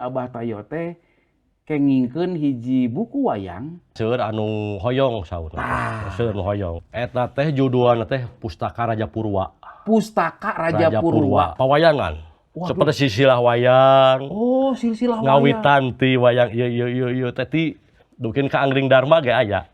Abah Toyo teh kengingkeun hiji buku wayang. Seueur anu hoyong saurna. Seueur nu hoyong. Eta teh judulna teh Pustaka Raja Purwa. Pustaka Raja Purwa. Pawayangan. Waduh. Seperti silsilah wayang. Oh, silsilah wayang. Ngawitan ti wayang ieu ieu ieu ieu teh ti dukin ka Angling Dharma ge aya.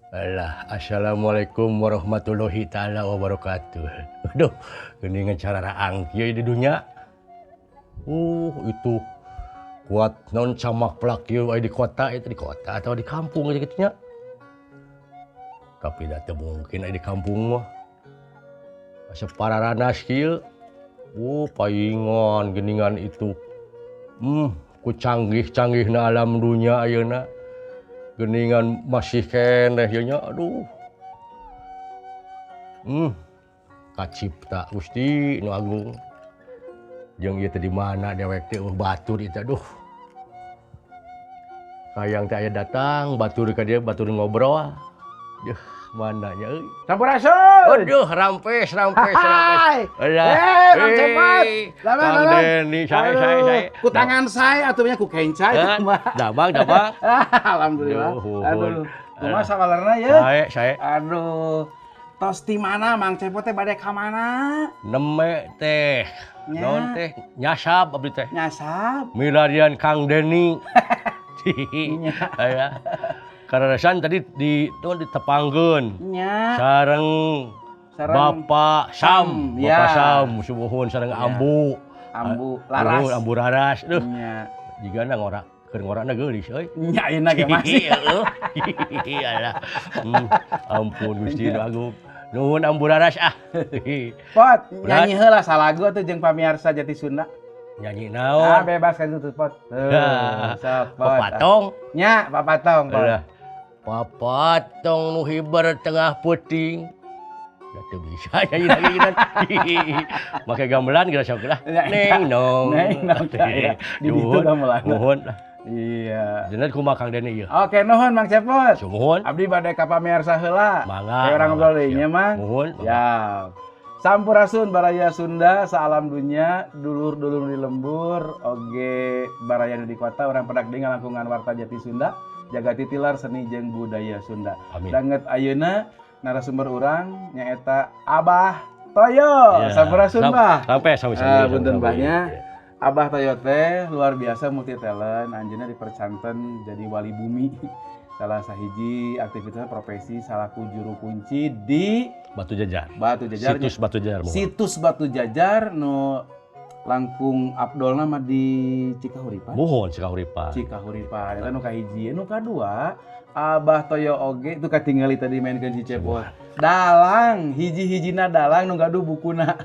Alah, assalamualaikum warahmatullahi taala wabarakatuh. Aduh, geuningan cara raang kieu di dunya. Itu kuat non camak plak kieu aya di kota, itu di kota atau di kampung aja kitu nya. Tapi da teu mungkin aya di kampung mah. Asa pararanas kieu. Paingan geuningan itu. Ku canggih-canggihna alam dunya ayeuna. Geningan masih keneh ieu nya, aduh. Kacipta Gusti nu agung. Jeung ieu teh di mana dewek teh eueuh batur ieu teh, aduh. Hayang teh aya datang batur ka dieu batur ngobrol. Duh, mana nya euy. Sampurasun. Aduh, rampes rampes rampes. Alah. Mang Cepot. Damang, Kang damang. Deni, sae sae sae. Ku tangan sae atuh nya ku kenca itu mah. Damang damang. Alhamdulillah. Aduh, Aduh. Kumaha sawalerna ye? Sae sae. Aduh. Tos ti mana Mang Cepot teh bade ka mana? Neme teh. Nya. Naon teh? Nyasab abdi teh. Nyasab. Milarian Kang Deni. Nya. Aya. Kararesan tadi di itu ditepangkeun. Nya. Sareng Sareng Bapak Sam, Sam, Bapak ya. Sam sumuhun sareng Ya. Ambu. Ambu Laras. Nuhun, Ambu Raras. Duh, Nya. jigana ngorak, keur ngorakna geulis euy. Nya ayeuna ge masih. Heeh. Alah. Ampun Gusti nu agung. Nuhun Ambu Raras ah. Pot, Berat. nyanyi heula salagu atuh jeung pamiarsa Jati Sunda. Nyanyi Ah, naon? bebas kan itu Pot. Tuh, Ya. sok Pot. Papatong. Nya, papatong, Pot. Alah. Papatong nu hiber tengah peuting. Da teu bisa nyanyi lagi kan. Make gamelan geus sok lah. Ya, Neng nong. Neng nong, ya. Di ditu Nuhun, gamelan. Nuhun. Iya. Jenengan kumaha Kang Deni ieu? Oke, nuhun Mang Cepot. Sumuhun. Abdi bade ka pamirsa heula. Mangga. Kayak orang mangga. ngobrol deui nya, Siap. Mang. Nuhun. Ya. Sampurasun baraya Sunda saalam dunya, dulur-dulur di lembur, oge baraya nu di kota urang pedak deui ngalangkungan warta Jati Sunda, jaga titilar seni jeung budaya Sunda. Amin. Danget ayeuna narasumber urang nyaeta Abah Toyo. Ya. Sampurasun, Bah. Sampai sampai Ah, punten Bahnya. Abah Toyo teh luar biasa multi talent, anjeunna dipercanten jadi wali bumi. Salah sahiji aktivitasnya profesi salaku juru kunci di Batu Jajar. Batu Jajar. Situs Batu Jajar. Mohon. Situs Batu Jajar nu langkung abdolna mah di Cikahuripan. Mohon Cikahuripan. Cikahuripan eta nu kahiji, nu kadua Abah Toyo oge itu katingali tadi mainkeun si Cepot. Dalang, hiji-hijina dalang nu gaduh bukuna.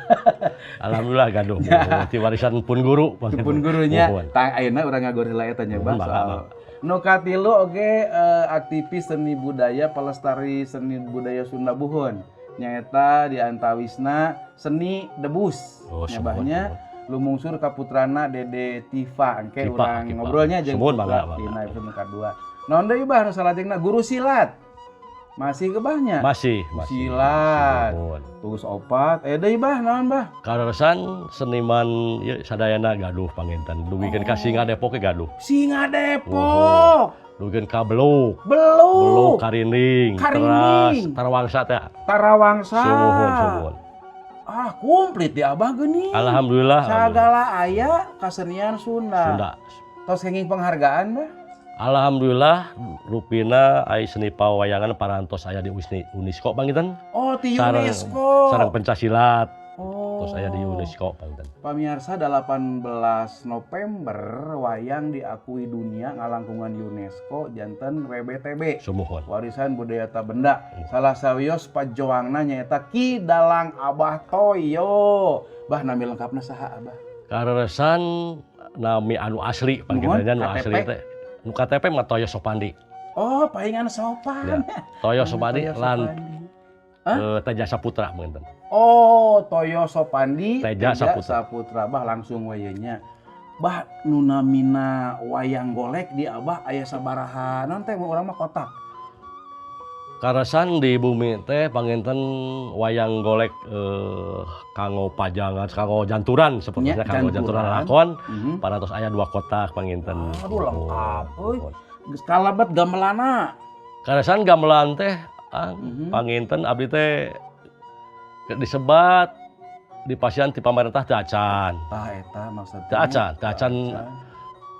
Alhamdulillah gaduh. Mohon. Ti warisan pun guru. Pun gurunya. Mohon. Tang ayeuna urang ngagor heula eta nya Bah Mohon, soal. Nu katilu oge aktivis seni budaya pelestari seni budaya Sunda Buhun. Nyaeta di antawisna seni debus. Oh, Nya sumuhun, Bahnya lumungsur ka putrana Dede Tifa engke Tifa, urang Tifa. ngobrolnya jeung Sumuhun, putra mangga, mangga. dina episode kadua. Naon deui Bah nu salajengna guru silat. Masih ke Bahnya? Masih, masih. Silat. Sumuhun. Tugas opat. Eh deui Bah naon Bah? Kararesan seniman ieu sadayana gaduh panginten. Dugikeun ka Singa Depok ge gaduh. Singa Depok. Dugikeun ka Beluk. Beluk. Beluk Karinding, Karinding. Teras, Tarawangsa teh. Tarawangsa. Sumuhun, sumuhun. Ah, komplit di Abah geuning. Alhamdulillah. Sagala aya kasenian Sunda. Sunda. Tos kenging penghargaan Bah? Alhamdulillah rupina ai seni pawayangan parantos aya di UNESCO panginten. Oh, di UNESCO. Sareng pencak silat. Oh. Tos aya di UNESCO panginten. Pamirsa 18 November wayang diakui dunia ngalangkungan UNESCO janten WBTB. Sumuhun. Warisan Budaya Tabenda. Salah sawios pajoangna nyaeta Ki Dalang Abah Toyo. Bah nami lengkapna saha Abah? Kararesan nami anu asli panginten nu asli teh. Nu KTP mah Toyo Sopandi. Oh, pahingan sopan. Ya. Toyo Sopandi Toyo lan Sopandi. Teja Saputra panginten. Oh, Toyo Sopandi Teja Saputra. Saputra. Bah langsung we nya. Bah nu namina wayang golek di Abah aya sabaraha naon teh urang mah kotak. Karasan di bumi teh panginten wayang golek kanggo pajangan, kanggo janturan sepertinya, Nya, kanggo janturan janturan. Lakon parantos aya dua kotak panginten. Aduh, lengkap euy. Muhun. Geus kalebet gamelana. Karasan gamelan teh panginten abdi teh disebat dipasihan ti pamarentah teu acan. Tah, eta maksudna. Teu acan, teu acan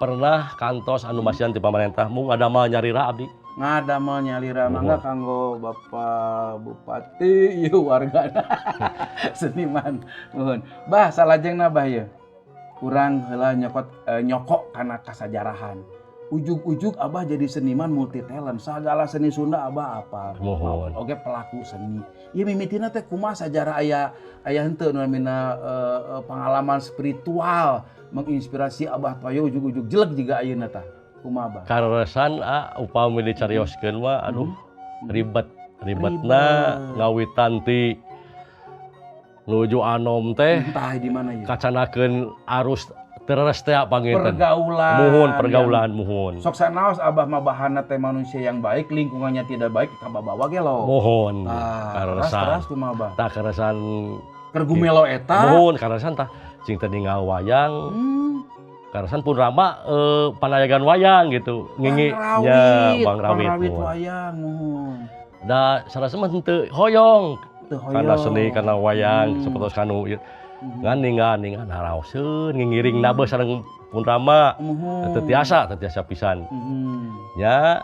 pernah kantos anu masihan ti pamarentah, mung ngadamel nyalira abdi. Ngadamel nyalira. Muhun. Mangga kanggo Bapak Bupati ieu wargana seniman. Nuhun. Bah, salajengna, Bah, ye. Urang heula nyokot nyokok kana kasajarahan. Ujug-ujug Abah jadi seniman multi talent, sagala seni Sunda Abah apal. Muhun. Oke, pelaku seni. Ieu mimitina teh kumaha, sajarah aya aya henteu nu namina pengalaman spiritual menginspirasi Abah Toyo ujug-ujug jelek jiga ayeuna tah. Kumaha, Bah? Karasan upami dicarioskeun mah, aduh, ribet ribetna. Ribet. Ngawitan ti nuju anom teh Entah di mana ya. kacanakeun arus tereres teh panginten. Pergaulan. Muhun, pergaulan, muhun. Sok sanaos Abah mah bahana teh manusia yang baik, lingkungannya tidak baik, kababawa ge lo. Muhun. Tah, teras Karasan teras kumaha, Bah? Tah, karasan. Keur gumelo eta. Muhun, karasan tah cing teh ninggal wayang. Karasan pun rama panayagan wayang gitu ngingi nya Bang Rawit. Pangrawit Muhun. Wayang, muhun. Da sarasa mah henteu hoyong Teu karena hoyong. Seni karena wayang sapertos kanu ieu. Ngan ninggal ninggal naraoseun ngingiring nabeuh sareng pun rama. Muhun. Teu tiasa, teu tiasa pisan. Nya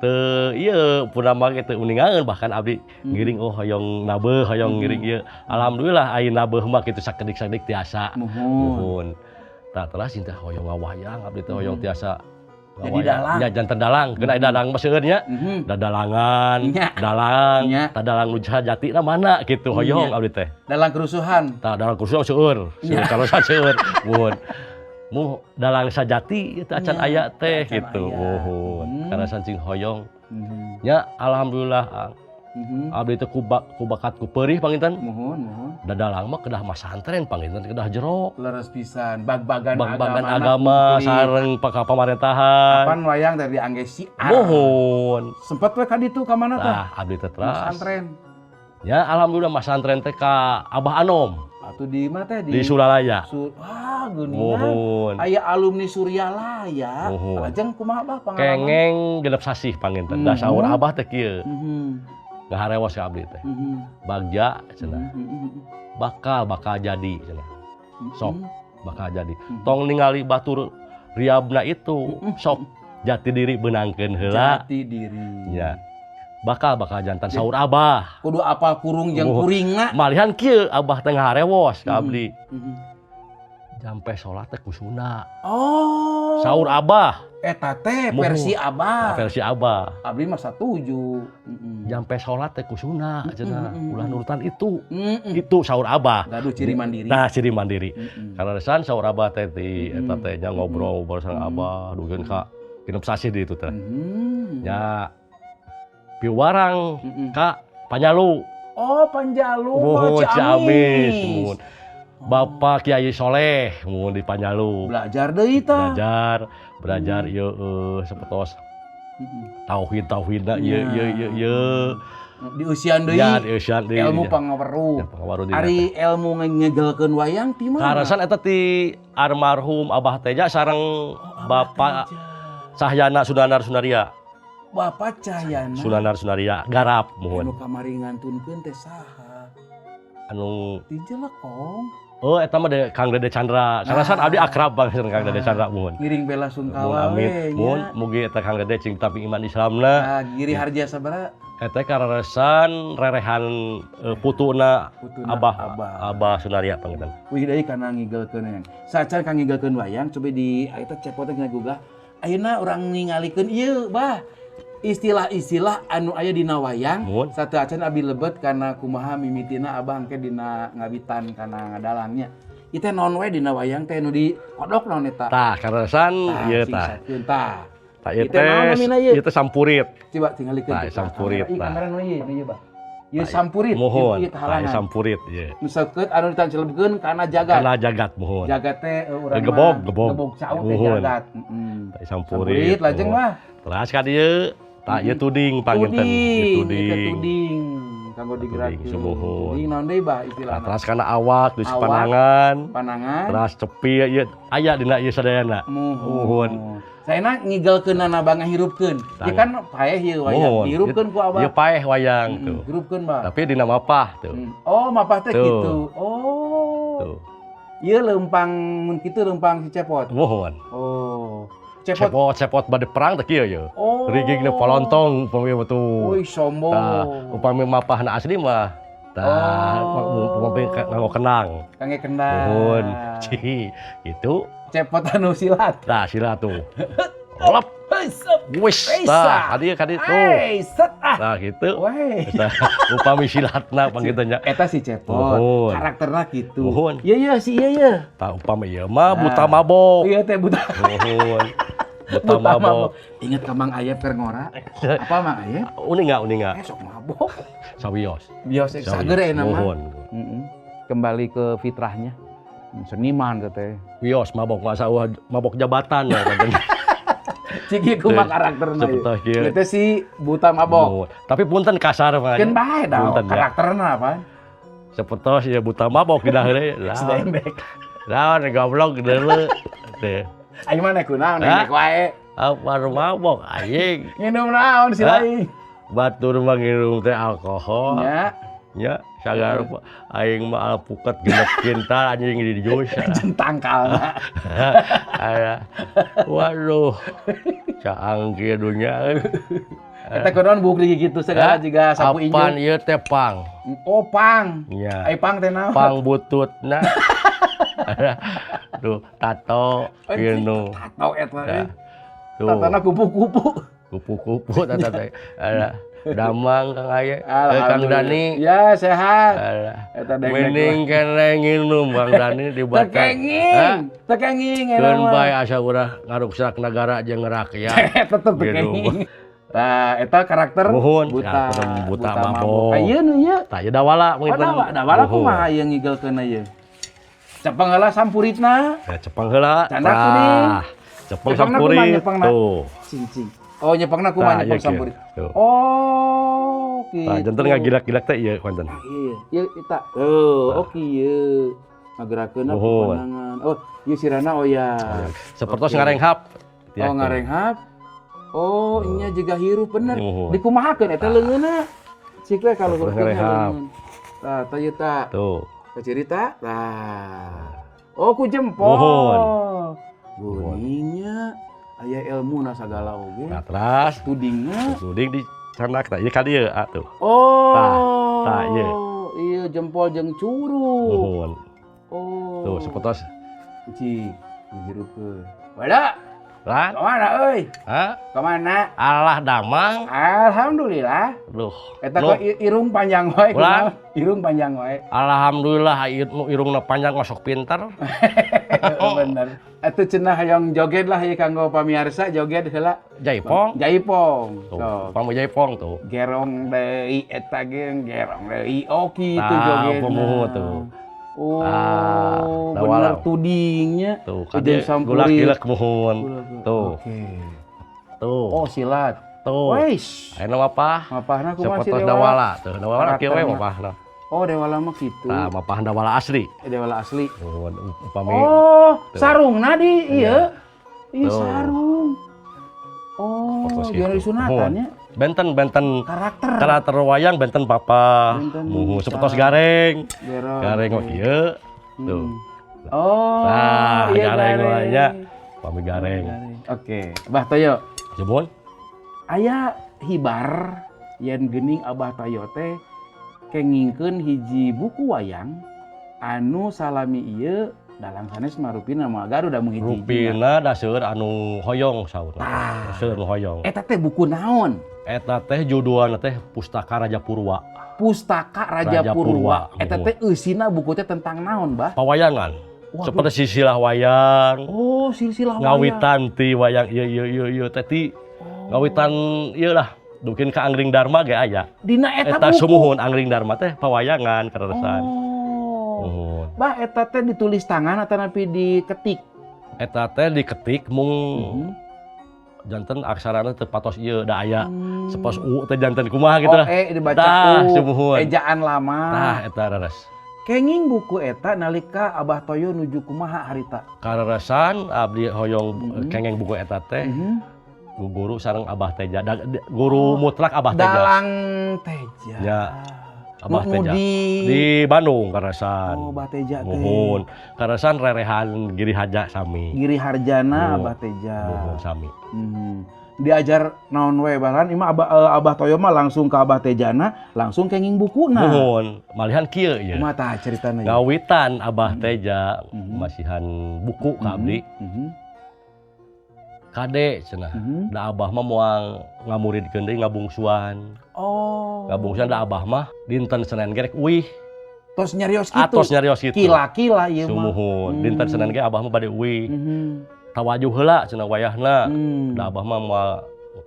teu ieu pun rama ge teu uningaeun, bahkan abdi ngiring, oh, hoyong nabeuh, hoyong ngiring ieu. Alhamdulillah aya nabeuh mah kitu sakedik-sakedik tiasa. Muhun. Muhun. Tah, teras teh hoyong ngawayang abdi teh, hoyong tiasa Jadi ngawayang. dalang. Nya janten dalang, keun aya dalang mah seueur nya. Dadalangan, dalang, tah dalang nu sajatina mana gitu hoyong abdi teh. Dalang kerusuhan. Tah, dalang kursus seueur, seueur kalau seueur. Muhun. Mu dalang sajati itu acan aya teh acan gitu. aya. Muhun. Karena sancing hoyong. Ya alhamdulillah, Ang. Abdi teh ku bakat ku peurih panginten. Muhun, muhun. Da dalang mah kedah masantren panginten, kedah jero. Leres pisan, bag-bagan Bag-bagan agama, agama komplit. Sareng paka pamarintahan. Kapan wayang dari diangge siar. Muhun. Sempet we ka ditu, ka mana tah? Tah, abdi teh teras. Pesantren. Ya alhamdulillah masantren teh ka Abah Anom. Atau di mana teh? Di Suryalaya. Wah, geuningan. Muhun. Aya alumni Suryalaya. Muhun. Lajeng kumaha, Bah, pengalaman? Kengeng 6 sasih panginten. Da saur Abah teh kieu. Ngaharewos ka abdi teh. Bagja cenah. Bakal bakal jadi cenah. Sok bakal jadi. Tong ningali batur riabna itu, sok jati diri beunangkeun heula. Jati diri. Nya. Bakal bakal janten saur Abah. Kudu apal kurung jeung Muhun. kuringna. Malihan kieu Abah teh ngaharewos ka abdi. Jampe salat teh ku Sunda. Oh. Saur Abah. Eta teh Muhun. versi Abah. Nah, versi Abah. Abdi mah satuju. Jampe salat teh ku Sunda cenah. Ulah nurutan itu. Itu saur Abah. Gaduh ciri mandiri. Nah, ciri mandiri. Karena resan saur Abah teh di eta teh nya ngobrol sareng Abah dugeun ka 6 sasih di itu teh. Nya piwarang ka Panjalu. Oh, Panjalu mah Muhun, Ciamis. Ciamis. Muhun. Bapak Kiai Soleh muhun di Panjalu. Belajar deui tah. Belajar, belajar ieu sapertos tauhid tauhidna ieu ieu ieu ieu. Dieusian deui. Ya, dieusian deui. Ilmu Ya. pangaweruh. Ya, pangaweruh di Ari ilmu ngegelkeun wayang ti mana? Karasan eta ti almarhum Abah Teja sareng Oh, Abah Bapak Teja. Cahyana Sunanar Sunaria. Bapak Cahyana. Sunanar Sunaria garap Anu muhun. Kamari ngantunkeun teh saha? Anu Ti Jelekong. Oh, eta mah de Kang Dede Chandra. Karasan abdi akrab banget sareng Kang Dede Chandra, muhun. Ngiring bela Muhun, sungkawa amin. we nya. Muhun, mugi eta Kang Dede cing tapi iman Islamna. Nah, Giri Harja sabaraha? Eta kararesan rerehan putuna Putuna Abah Abah. Abah Sunaria panginten. Wih deui kana ngigelkeun wayang. Sacan kang ngigelkeun wayang coba di eta cepotna kena gugah. Ayeuna urang ningalikeun ieu, Bah. Istilah-istilah anu aya dina wayang. Muhun. Sateuacan abdi lebet kana kumaha mimitina Abah engke dina ngawitan kana ngadalangnya. Ieu teh naon we dina wayang teh nu dikodok, naon eta? Tah, kararesan ieu sing tah. satkeun, tah. Tah, ieu Ieu teh naon teh namina ieu? Ieu teh sampurit. Coba tingalikeun Tah, tuh. sampurit, Ih, tah. kamera nu ieu, nu ieu, Bah. Ieu sampurit, Muhun. ieu Tah, ieu halangan. sampurit ieu. Nu seukeut anu ditancelebkeun kana jagat. Kana jagat, muhun. Jagat teh urang Gebog, mah gebog. Gebog cau teh Muhun. jagat. Heeh. Tah, sampurit. Sampurit lajeng muhun. mah. Teras ka dieu Tah, ieu tuding panginten. Tuding, tuding. Ieu tuding kanggo digerakkeun. Sumuhun. Tuding naon deui, Bah, Nah, istilahna? teras kana awak, di Awak. panangan, Panangan. teras cepi ieu aya dina ieu sadayana. Muhun. Muhun. Saena ngigelkeunana Abah ngahirupkeun. Ieu kan paeh ieu wayang. Muhun. Dihirupkeun ku Abah. Ieu paeh wayang tuh. Hirupkeun, Bah. Tapi dina mapah tuh. Oh, mapah teh Tuh. gitu. Oh. Tuh. Ieu leumpang mun kitu leumpang si Cepot. Muhun. Oh. Cepot. Cepot cepot bade perang teh kieu ye. Oh. Rigigna polontong upami mah tuh. Wih, sombong. Tah, upami mapahna asli mah tah, Oh. upami nganggo kenang. Kangge kendang. Muhun. Ci, gitu. Cepot anu silat. Tah sila tuh. Lep, Hei, sep. wis, tah, kadieu kadieu tuh. Hei, set ah. Tah gitu. Weh. Tah, upami silatna panggilnya nya. Eta si Cepot. Muhun. Karakterna gitu. Muhun. Iya iya si iya iya. Tah upami ieu mah buta Nah. mabok. Iya teh buta. Muhun. Buta Buta mabok. mabok. Ingat ka Mang Ayep keur ngora? Apa Mang Ayep? Uninga uninga. Eh, sok mabok. Sawios. Bios sager enak mah. Muhun. Heeh. Kembali ke fitrahnya. Seniman teh. Wios mabok masa uah mabok jabatan ya kan. Ciki kumaha karakterna ieu. Seperti kieu. Ieu teh si buta mabok. Muhun. Tapi punten kasar mah. Keun bae da Punten ya. karakterna apa? Seperti ya buta mabok di daheure. Sedendek. Lawan goblok deuleu. Teh. Aing mah kunaon Hah? dendek wae. Apa mabok anjing. Nginum naon si Hah? lain? Batur mah nginum teh alkohol. Nya. Nya, sagar aing mah alpukat 6 kintal anjing di jus. Jeung tangkalna. Aya. Waduh. Caang kieu dunya. Eta kunaon buk kitu segala jiga sapu inju. Apan ieu teh pang. Oh, pang. Nya. Ai pang teh naon? Pang bututna. Duh, tato kieu nu. Tato eta euy. Tuh. Tatona kupu-kupu. Kupu-kupu tata teh. Ada Damang Kang Aye, Kang Dani. Ya, sehat. Alah. Eta dengdek. Mending keneh nginum Kang Dani di Batam. Tekenging, tekenging eta Keun mah. bae asa urang ngaruksak nagara jeung rakyat. Tetep tekenging. Tah, eta karakter Muhun, buta, karakter buta mabok. Ayeuna nu ieu. Tah ieu dawala Oh, dawala kumaha ieu ngigelkeun ieu? Cepeng heula sampuritna. Ya cepeng heula. Candak kuning. Cepeng Nyepengna kumaha sampurit. nyepengna? Tuh. Cing cing. Oh, nyepengna kumaha Tah, nyepeng ieu kieu. sampurit. Tuh. Oh, gitu. Tah janten ngagilak-gilak teh ieu konten. Iya, iya eta. Tuh, oh kieu. Ngagerakeunna ku Muhun. panangan. Oh, ieu sirana oh ya. Sapertos Oke. ngarenghap. Oh, ngarenghap. Oh, nya juga hirup bener. Muhun. Dikumahakeun eta leungeunna. Cik we kalau Terus ngarehap. Tah, tah ieu tah. Tuh. Kacirita. Tah. Oh, ku jempol. Muhun. Guningnya aya ilmuna sagala oge. Nah, teras Tudingna. tuding di candak tah ieu ka dieu ah tuh. Oh. Tah, ieu. Iya, jempol jeung curug. Muhun. Oh. Tuh sapertos Cik, dihirupkeun. Wala, lah. kemana euy? Hah? Kemana? Alah damang. Alhamdulillah. Duh. Eta Duh. kok irung panjang wae Ulang. kumaha? Irung panjang wae. Alhamdulillah nu irungna panjang masuk pinter. Bener. Atuh cenah hayang joget lah ieu kanggo pamiarsa joget heula. Jaipong. Jaipong. Tuh, Sok. pang jaipong tuh. Gerong deui eta ge gerong deui. Oh kitu Tah, jogetna. pemuhu tuh. Oh, Tah, bener dawala. tudingnya. Tuh, kan Jeung sampurit. gulak-gilak muhun. Tuh, Oke. tuh. Oh, silat. Tuh. Wes. Ayeuna mapah. Mapahna kumaha si Sapertos Dewala? dawala tuh. Dawala kieu we Karakterna. mapahna. Oh, Dewala mah kitu. Tah, mapah dawala asli. Eh, Dewala asli. Muhun upami Oh, sarungna di iya. Ih, Tuh. sarung. Oh, Sapertos biar kitu. disunatan ya. Benten benten Karakter. karakter wayang benten papa. Benten Muhun sapertos cara. gareng. Gerong. Gareng mah kieu. Tuh. Oh, Tah, iya gareng gareng. wae nya. Pami gareng. Oke, Abah Toyo. Jemun. Aya hibar yen geuning Abah Toyo teh kengingkeun hiji buku wayang anu salami ieu dalang sanes mah rupina mah gaduh da mung hiji. Rupina da seueur anu hoyong saurna. Tah. Seueur nu hoyong. Eta teh buku naon? Eta teh judulna teh Pustaka Raja Purwa. Pustaka Raja, Raja Purwa. Purwa. Eta teh eusina buku teh tentang naon, Bah? Pawayangan. Waduh. Seperti silsilah wayang. Oh, silsilah wayang. Ngawitan ti wayang ieu ieu ieu ieu teh ti ngawitan ieu lah. Dukin ka Angling Dharma ge aya. Dina eta, Eta buku. sumuhun Angling Dharma teh pawayangan kaleresan. Oh. Muhun. Bah, eta teh ditulis tangan atau napi diketik? Eta teh diketik mung Janten aksarana teu patos ieu, da aya sepos U teh janten kumaha gitu Oh, lah. E dibaca Tah, U. sumuhun. Ejaan lama. Tah, eta leres. Kenging buku eta nalika Abah Toyo nuju kumaha harita? Kaleresan abdi hoyong kenging buku eta teh ku guru sareng Abah Teja. Guru mutlak Abah Teja. Dalang Teja. Ya, Abah Nu Teja. Di Di Bandung kaleresan. Oh, Abah Teja teh. Muhun. Kaleresan rerehan Giri Haja sami. Giri Harjana. Muhun. Abah Teja. Muhun, sami. Diajar naon we balan ima Abah, Abah Toyo mah langsung ke Abah Tejana, langsung kenging bukuna. Muhun. Malihan kieu ieu. Kumaha tah ceritana ieu? Ngawitan Abah Teja masihan buku ka abdi. Kade cenah. Da Abah mah moal ngamuridkeun deui, ngabungsuan. Ngabungsuan, da Abah mah dinten Senen ge rek uih. Tos nyarios kitu. Atos nyarios kitu. Kila-kila ieu mah. Sumuhun. Dinten Senen ge Abah mah bade uih. Tawajuh heula cenah wayahna. Da Abah mah moal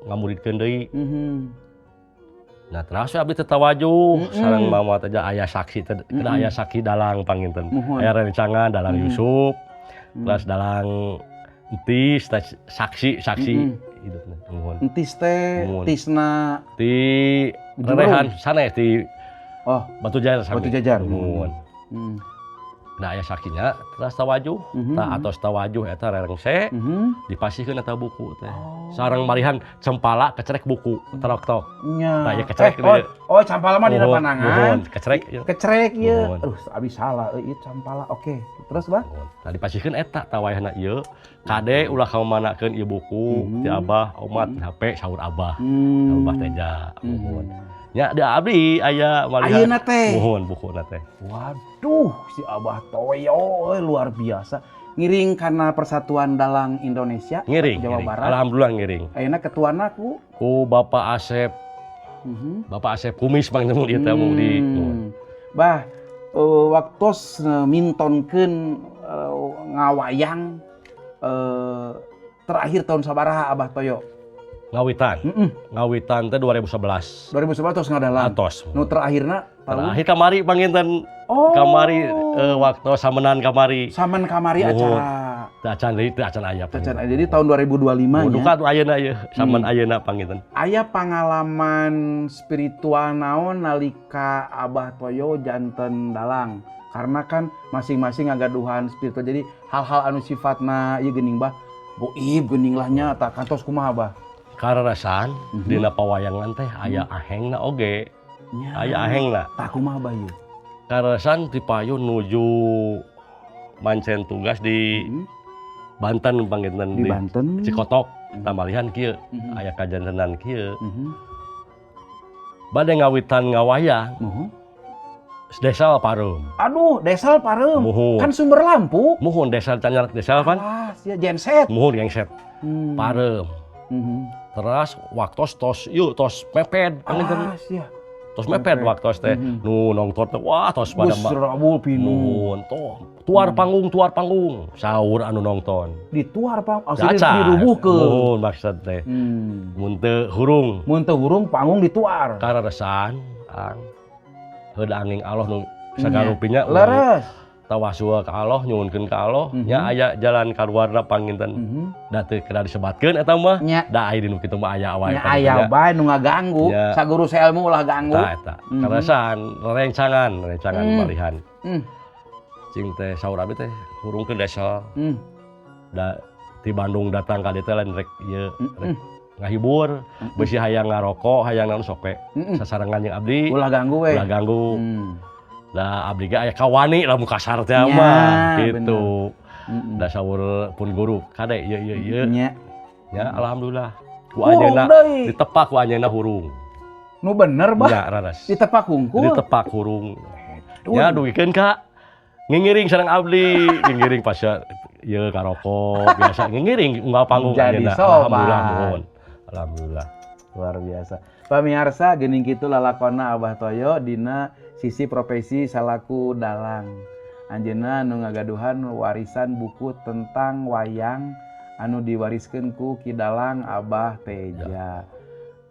ngamuridkeun deui. Nah, terus abdi teh tawajuh sareng Mama Teja, aya saksi teh, kedah aya saksi dalang panginten. Aya rencangan dalang Yusuf, terus dalang Entis teh saksi saksi hidupna, muhun. Entis teh Muhun. Tisna Ti Ujung rerehan sanes di Oh, Batu Jajar sami. Batu Jajar. Muhun. Nah, aya saksinya, terus tawajuh, tah atos tawajuh eta rerengse dipasihkeun eta buku teh. Sareng malihan cempala kecerek buku tok tok. Nya. Tah, ieu kecerek Eh, oh, deui. oh, campala mah dina Muhun, panangan. muhun, kecerek ieu. Kecerek ieu. Muhun. Aduh, abi salah euy, ieu campala. Oke. Terus, Bah? Muhun. Nah, dipasihkeun eta tah wayahna ieu. Kade, ulah kamanakeun ieu buku ti Abah, omat HP saur Abah. Abah Teja, muhun. Nya da abdi aya malihan. Ayeuna teh. Muhun, bukuna teh. Waduh, si Abah Toyo euy, luar biasa. Ngiring karena Persatuan Dalang Indonesia Ngiring, Jawa ngiring. Barat. Alhamdulillah ngiring. Ayeuna ketuana ku Ku Bapak Asep, Bapak Asep Kumis bang temu ieu teh mu di. Bah, waktos mintonkeun ngawayang terakhir tahun sabaraha, Abah Toyo? Ngawitan. Ngawitan teh 2011. 2011 tos ngadalang. Atos. Nu terakhirna tahun? Terakhir kamari panginten. Oh. Kamari waktu samenan kamari. Saman kamari Muhun. acara. Teu acan deui, teu acan aya. Acan, jadi tahun 2025 nya. Duka tuh ayeuna ieu, samen ayeuna panginten. Aya pengalaman spiritual naon nalika Abah Toyo janten dalang? Karena kan masing-masing ngagaduhan spiritual. Jadi hal-hal anu sifatna ieu geuning, Bah, goib geuning lah nya, tah kantos kumaha, Bah? Kaleresan dina pawayangan teh aya ahengna oge. Nya. Aya ahengna. Tah, kumaha, Bah, ieu? Kaleresan ti payun nuju mancen tugas di Banten panginten. Di Banten. Cikotok. Tamalihan kieu, aya kajantenan kieu. Bade ngawitan ngawayang, desel pareum. Aduh, desel pareum. Muhun. Kan sumber lampu. Muhun, desel can desel pan. Alah, sia genset. Muhun, genset. Pareum. Terus waktos tos yuk tos mepet panginten. Alah, sia. Tos mepet waktos teh. Nu nongton teh wah tos pada Bus rabul pinuh. Muhun, toh tuar panggung, tuar panggung. Saur anu nongton. Dituar pang, oh, Caca. dirubuhkeun. Muhun, maksud teh. Mun teu hurung. Mun teu hurung panggung dituar. Kaleresan ang heuda angin Allah nu sagarupinya. Tawasul ka Allah, nyuhunkeun ka Allah nya, aya jalan kaluarna panginten. Da teu kedah disebatkeun eta mah. Da aya dinu kitu mah aya wae. Nya aya bae nu ngaganggu. Saguru saelmu ulah ganggu. Eta eta. Kaleresan rencangan rencangan malihan. Cing teh saur abdi teh hurungkeun desel. Da ti Bandung datang ka dieu teh lain rek ieu, rek ngahibur, bisi hayang ngarokok, hayang naon sok we. Sasarengan jeung abdi. Ulah ganggu we. Ulah ganggu. Da abdi ge aya kawani lamun kasar teh mah gitu. Da saur pun guru, kade ieu ieu ieu. Ya alhamdulillah. Ku Hurung anjeunna deui. Ditepak ku anjeunna hurung. Nu bener, Bah. Ya, raras. Ditepak hungkul. Ditepak hurung. Ya dugikeun ka ngingiring sareng abdi, ngingiring pas ieu karokok biasa ngingiring unggal panggung Jadi anjeunna. sobat. Alhamdulillah, muhun. Alhamdulillah. Luar biasa. Pamiarsa, geuning kitu lalakonna Abah Toyo dina sisi profesi salaku dalang. Anjeunna nu ngagaduhan warisan buku tentang wayang anu diwariskeun ku Ki Dalang Abah Teja.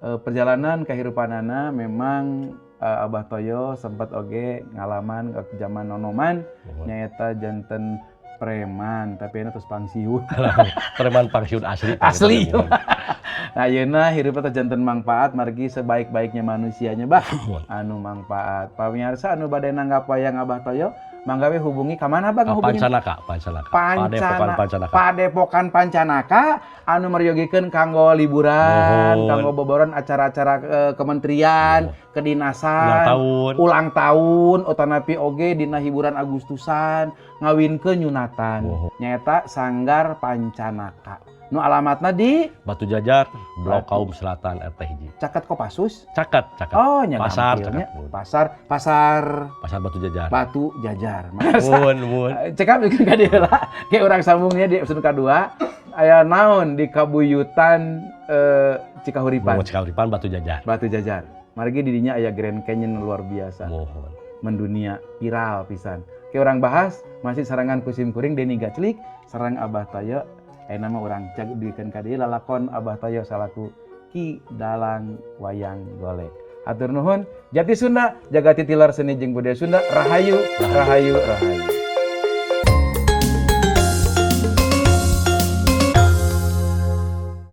Perjalanan kehidupanana memang Abah Toyo sempat oge ngalaman ke zaman nonoman nyaeta janten preman, tapi ini terus pangsiun. Preman pangsiun asli. Asli. Nah, ayeuna hirup teh janten mangpaat margi sebaik-baiknya manusianya, Bah. Muhun. Anu mangpaat. Pamirsa anu bade nanggap wayang Abah Toyo, mangga we hubungi ka mana, Bang, Ka hubungi? Pancanaka, Pancanaka. Pancana, Padepokan Pancanaka. Padepokan Pancanaka anu meryogikeun kanggo liburan, Muhun. Kanggo boboron acara-acara kementerian, kedinasan, Ulang tahun. Ulang tahun, otanapi oge dina hiburan Agustusan, ngawinkeun nyunatan. Muhun. Nyaeta Sanggar Pancanaka. Nu alamatna di Batu Jajar, Blok Batu. Kaum Selatan RT 1. Caket Kopassus. Caket, caket. Oh, nya Pasar, gampilnya. Caket. Pasar, pasar Pasar Batu Jajar. Batu Jajar. Muhun, muhun. Cekap bikin ka dieu lah. Kayak urang sambungnya di episode kedua. Aya naon di kabuyutan Cikahuripan? Muhun, Cikahuripan Batu Jajar. Batu Jajar. Margi di dinya aya Grand Canyon luar biasa. Muhun. Mendunia, viral pisan. Kayak urang bahas masih sarengan ku sim kuring Denny Gaclik, sareng Abah Tayo. Ayeuna mah urang cag dugikeun ka dieu lalakon Abah Tayo salaku Ki Dalang Wayang Golek. Hatur nuhun, Jati Sunda, jaga titilar seni jeung budaya Sunda, rahayu, rahayu, rahayu.